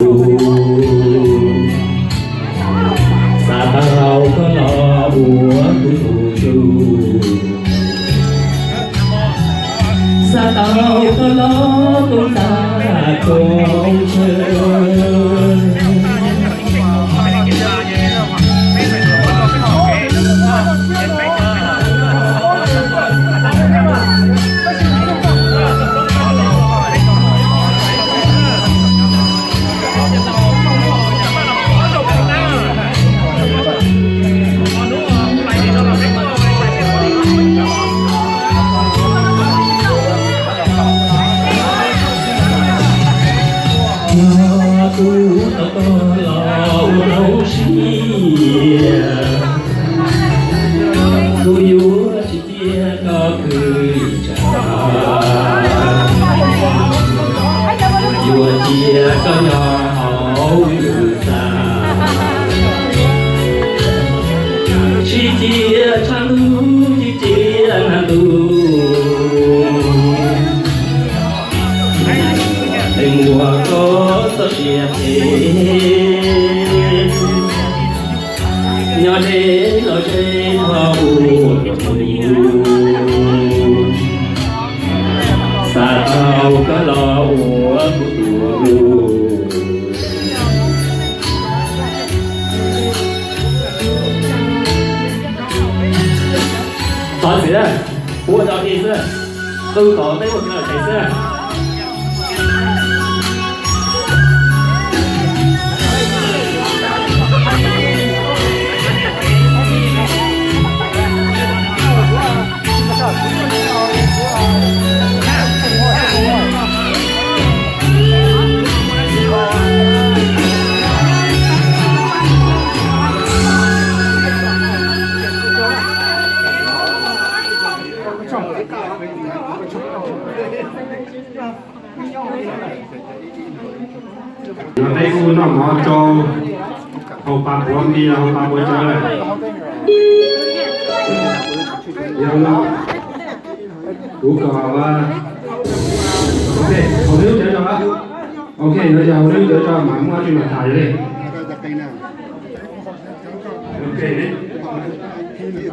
Xav tau koj los ua kuv tus yug, xav tau koj los koom tag koom chaw. Yog kuv tau koj los ua rau siab, kuv yuav tsis cia koj khwv li cas, yuav cia koj nyob hauv lub xav, tsis cia tshav ntuj, tsis cia nag ntuj, es muaj koj txoj sia phem, nyob deb los ze thov ua rau kuv, xav tau koj los ua kuv tus yug. Thov txim, ua rau ib xwb, tu kom peb ua kev lom zem xwb. Yog peb kuj noj mov tsau, haus pas puav npias, haus pas puav cawv lawm. Yog no, kuv kom, ok, haus lub cawv tso, ok, no yog haus lub cawv tso mas muaj tsis mam tas li. Ok.